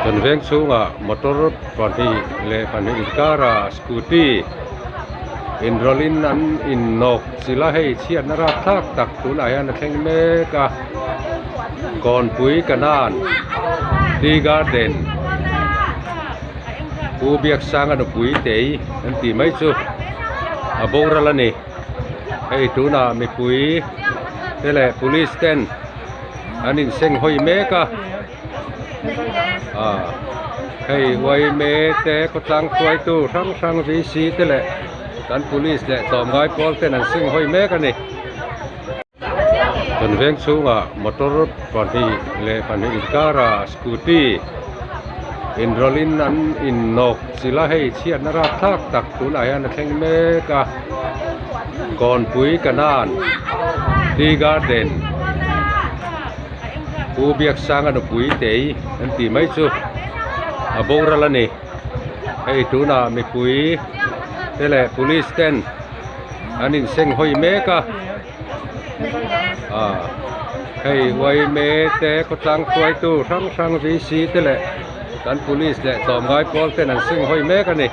Kan veng chhungah motor pahnih leh pahnih inkarah scooty inrawlh in an innawk chilh a hei chhiatna rapthlak tak tunah hian a thleng mek a Kawnpui Kanan Tea Garden Pu Biaksanga nupui tei an tih mai chu a boral a ni hei tunah mipui te leh police ten an inseng hawi mek a ah hei uaime te khawtlang hruaitu hrang hrang vc te leh kan police leh tlawmngai pawl ten an seng hawi mek a ni. Kan veng chhungah motor pahnih leh pahnih inkarah scooty inrawlh in an innawk chilh a hei chhiatna rapthlak tak tunah hian a thleng mek a Kawnpui Kanan Tea Garden Pu Biaksanga nupui tei an tih mai chu a boral a ni hei tunah mipui te leh police ten an inseng hawi mek a ah hei uaime te khawtlang hruaitu hrang hrang vc te leh kan police leh tlawmngai pawl ten an seng hawi mek a ni.